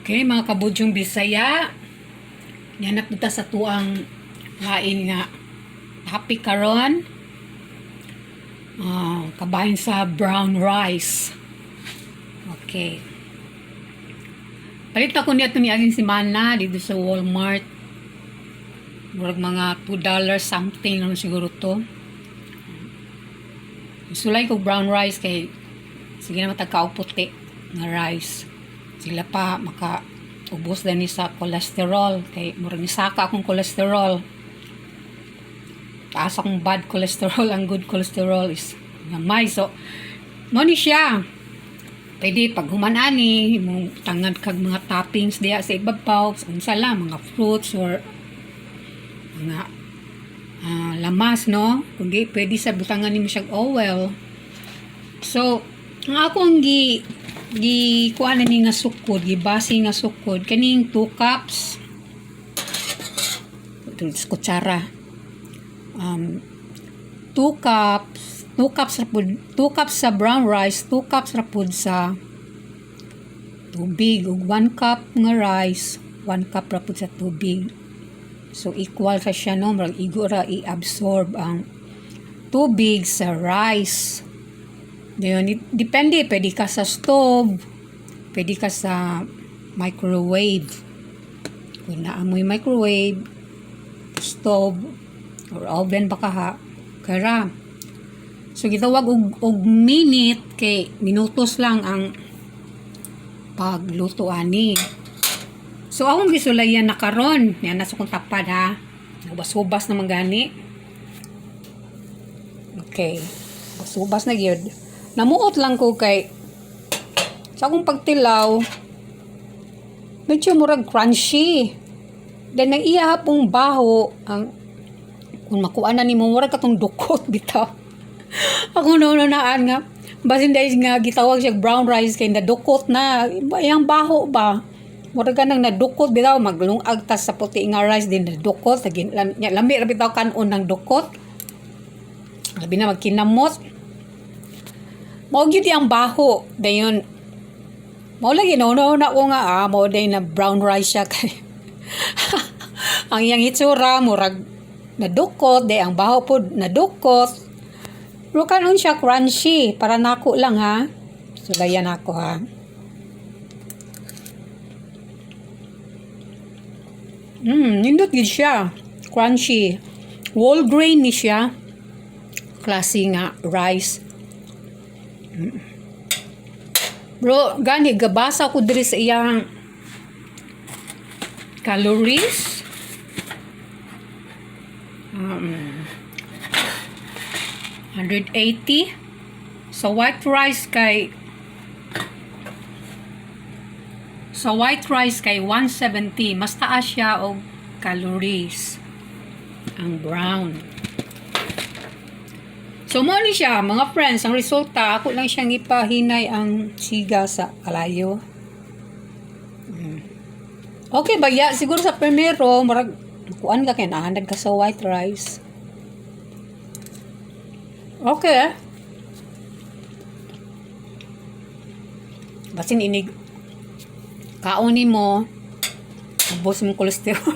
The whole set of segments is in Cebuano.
Okay, mga kabudyong Bisaya. Yan na punta sa tuang lain nga topic karon. Kabahin sa brown rice. Okay. Palit ako niya ito ni aging simana dito sa Walmart. Murag mga $2 something lang siguro to. Sulay ko brown rice kay sige na matagkaog puti nga rice. Sila pa maka ubos din ni sa cholesterol kay murag nisaka akong cholesterol. Taas akong bad cholesterol, ang good cholesterol is gamay. So, mo ni siya. Pwede pag human ani, imong tangan kag mga toppings diya sa ibabaw, unsa lang mga fruits or mga lamas, no? Kundi pwede sa butangan nimo siyag oil. So, ang akong gi gi kuan na ni nga sukod, gibase nga sukod kaning 2 cups. Ito sa kutsara. 2 cups, 2 cups ra pud, 2 cups sa brown rice, 2 cups ra pud sa tubig, ug 1 cup nga rice, 1 cup ra pud sa tubig. So equal sa siya, no, murag igo ra i-absorb ang tubig sa rice. Dayon depende, pwede ka sa stove, pwede ka sa microwave. Kung naa moy microwave, stove or oven ba kaha, kara. So gitawag og minute kay minutos lang ang pagluto ani. So akong gisulayan na karon, yan na sa kong tapad ha. Hubas-hubas naman gani. Okay. Hubas-hubas na gyud. Namuot lang ko kay sa akong pagtilaw medyo murag crunchy. Then ang iya pong baho ang kung makuha na nimo murag katong dukot bitaw. Ako naan nga basin dahil nga gitawag siya brown rice kay nadukot na iyang baho ba. Murag ka nang nadukot bitaw, maglungag ta sa puti nga rice din nadukot nya lami ra bitaw kan-on ng dukot. Labi na magkinamot. Mao gyud ang baho. Dayon mao lagi no no na ko nga mao day na brown rice siya kay ang iyang itsura murag nadukot, day ang baho pod nadukot. Pero kanon siya crunchy para nako lang ha. Sulayan ako ha. Nindot gid siya. Crunchy. Whole grain ni siya. Klase nga rice. Bro, gani gabasa ko diri sa iyang calories. 180. Sa white rice kay 170, mas taas siya og calories ang brown. So mo ni siya mga friends, ang resulta ako lang siyang ipahinay ang siga sa kalayo. Okay ba ya siguro sa primero murag kuan ka kay naanad ka sa white rice. Okay. Basin inig kaon nimo ubos mong kolesterol.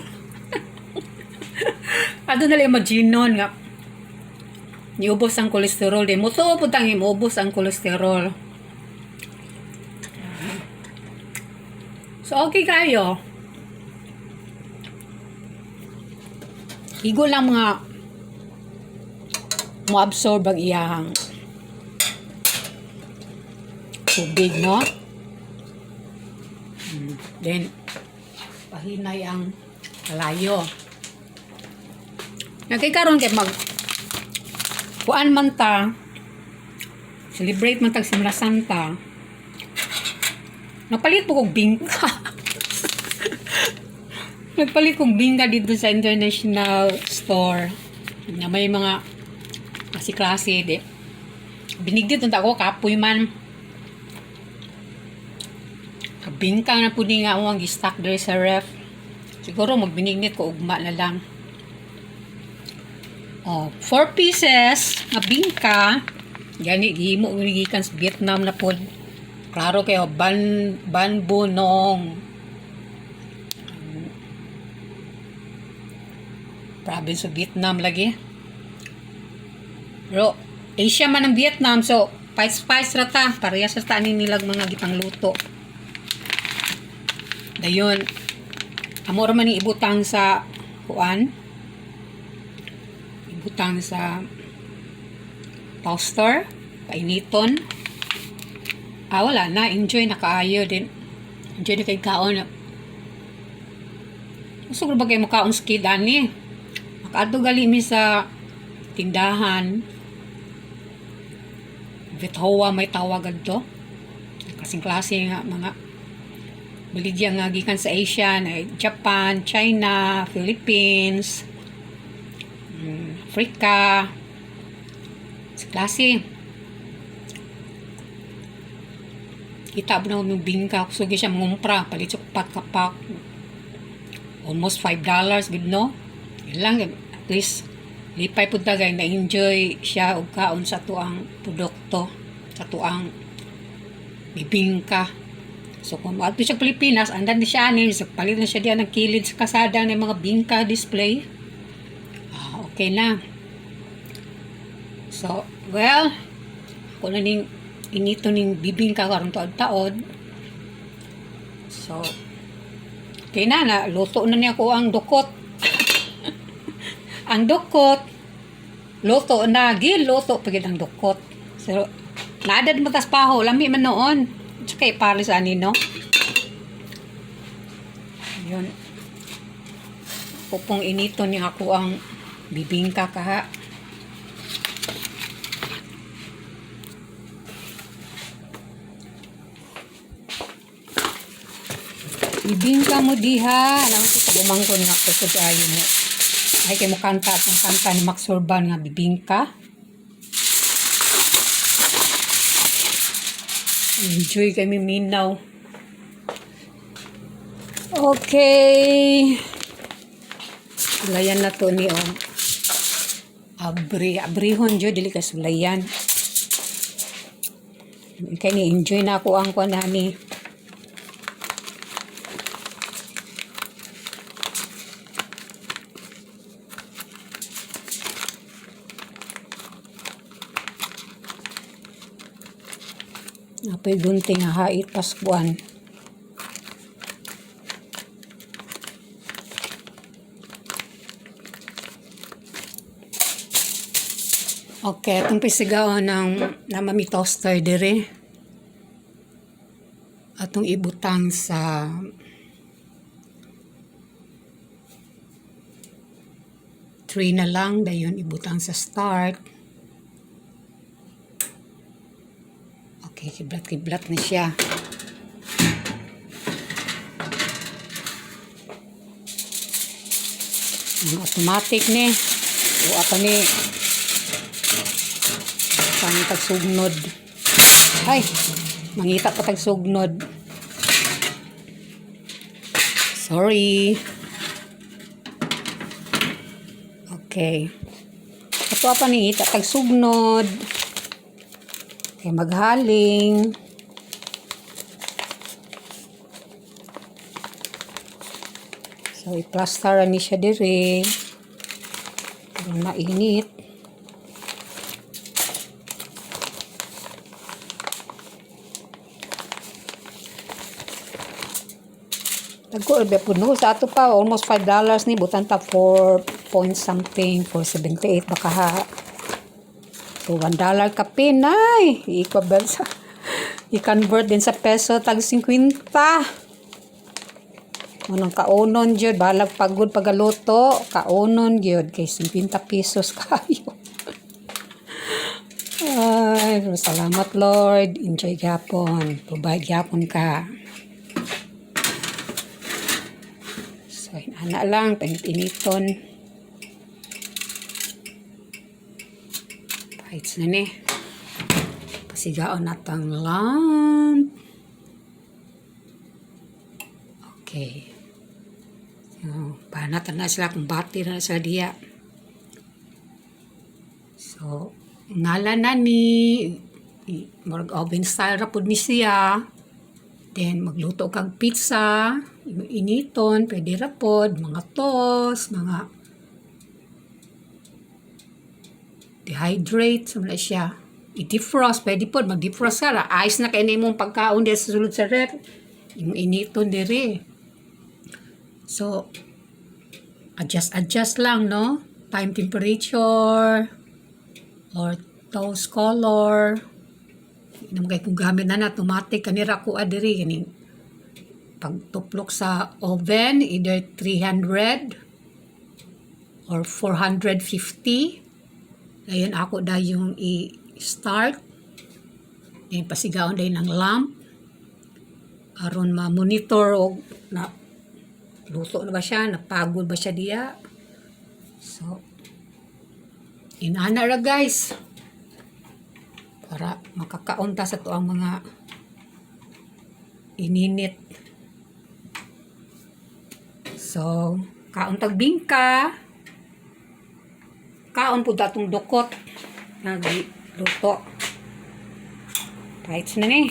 Ato na lang imaginon nga niubos ang kolesterol di mo tuo pud tang imubos ang kolesterol. So okay kayo. Igo lang mga mo-absorb ang iyang tubig, no? Then, pahinay ang kalayo. Nga kay karon kay mag kuan man ta, celebrate man tag Semana Santa. Nagpalit po kog bingka. Nagpalit kog bingka dito sa international store. Na may mga klase-klase di. Binigdit unta ako kapoy man. Kabingka na pud ni nga ang gi-stock diri sa ref. Siguro magbinignit ko ugma na lang. Oh, 4 pieces nga bingka. Gani gihimo ni gikan sa Vietnam na pod. Klaro kayo ban bun nong. Province of Vietnam lagi. Pero Asia man ang Vietnam, so spice spice ra ta, parehas ra ta ani nilag mga gipangluto. Dayon, amo ra man ni ibutang sa kuan, ibutang sa toaster, painiton. Ah, wala na, enjoy na kaayo din. Enjoy na kay kaon. Gusto ko ba kayo mukaon skid ani? Makaadto gali mi sa tindahan. Vithoa may tawag adto. Kasing klase nga mga baligya nga gikan sa Asia, na Japan, China, Philippines, Africa. Sa klase. Kita ba na yung bingka, gusto siya mangumpra, palit sa pat kapak. Almost $5, good no? Yun lang, at least, lipay pud ta kay na-enjoy siya og kaon sa tuang produkto, sa tuang bibingka. So kung moadto siya Pilipinas, andan ni siya ani, so palit na siya diyan ng kilid sa kasada ng mga bingka display. Ah, okay na. So, well, ako na ning inito ning bibingka karon taod-taod. So, okay na, na luto na niya ko ang dukot. Ang dukot, luto na, giluto pa gid ang dukot. So, naadad mo tas paho, lami man noon. Tsaka ipalis ani, no? Yun. Ako pong inito niya ako ang bibingka kaha. Bibingka mo diha. Naman sa bumangko nga ako sa ayo mo. Ay kay mo kanta at ang kanta ni Max Urban nga bibingka. Enjoy kami minaw. Okay. Sulayan na to ni oh. Abri, abrihon jud dili ka sulayan. Kay ni enjoy na ako ang kuan ani. Apoy gunting nga hait paskuan. Okay, itong pisigaw ng namami toaster dire. Atong ibutang sa tray na lang, dayon ibutang sa start. Okay, kiblat-kiblat na siya. Ang automatic ni. O apa ni. Pang tagsugnod. Ay, mangita pa tagsugnod. Sorry. Okay. Ato pa ni ngita tagsugnod. Okay, maghaling. So, i-plaster ni siya dire. Para mainit. Dagko ba pud no sa ato pa almost $5 ni butan ta 4 point something, 4.78 baka ha. So $1 kape nay, i-equal sa i-convert din sa peso tag 50. Unang kaunon jud, balag pagod pagaluto, kaunon gyud kay 50 pesos kayo. Ay, salamat Lord. Enjoy gyapon. Provide gyapon ka. So, ana lang, painit-initon. Pahits na ni. Pasigaon natang lamp. Okay. So, panatan na sila kung bati na sila diya. So, ngalan na ni, murag oven style ra pud ni siya. Then, magluto kag pizza, initon, pwede ra pod, mga toast, mga Dehydrate sa na siya. I-defrost, pwede po, mag-defrost ka ra. Ice na kay imong pagkaon diri sa sulod sa ref. Imong initon diri. So, adjust, adjust lang, no? Time, temperature, or toast color. Hindi naman kay kung gamit na na, automatic, kanira ko diri, kaning pagtuplok sa oven, either 300 or 450. Ayan, ako da yung i-start. Ayan, pasigaon din ng lamp. Aron ma-monitor og na luto na ba siya, napagod ba siya diya. So, inana ra, guys. Para makakaon ta sa tuang mga ininit. So, kaon tag bingka. Kaon pud atong dukot nga luto. Kahit na ni.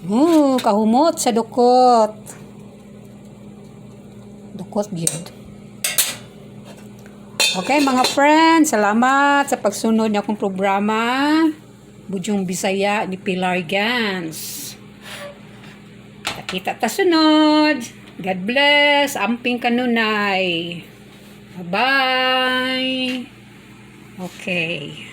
Oh, kahumot sa dukot. Dukot gyud. Okay, mga friends, salamat sa pagsunod niya akong programa. Budyong Bisaya ni Pilar Gans. Kita ta sunod. God bless. Amping kanunay. Bye-bye. Okay.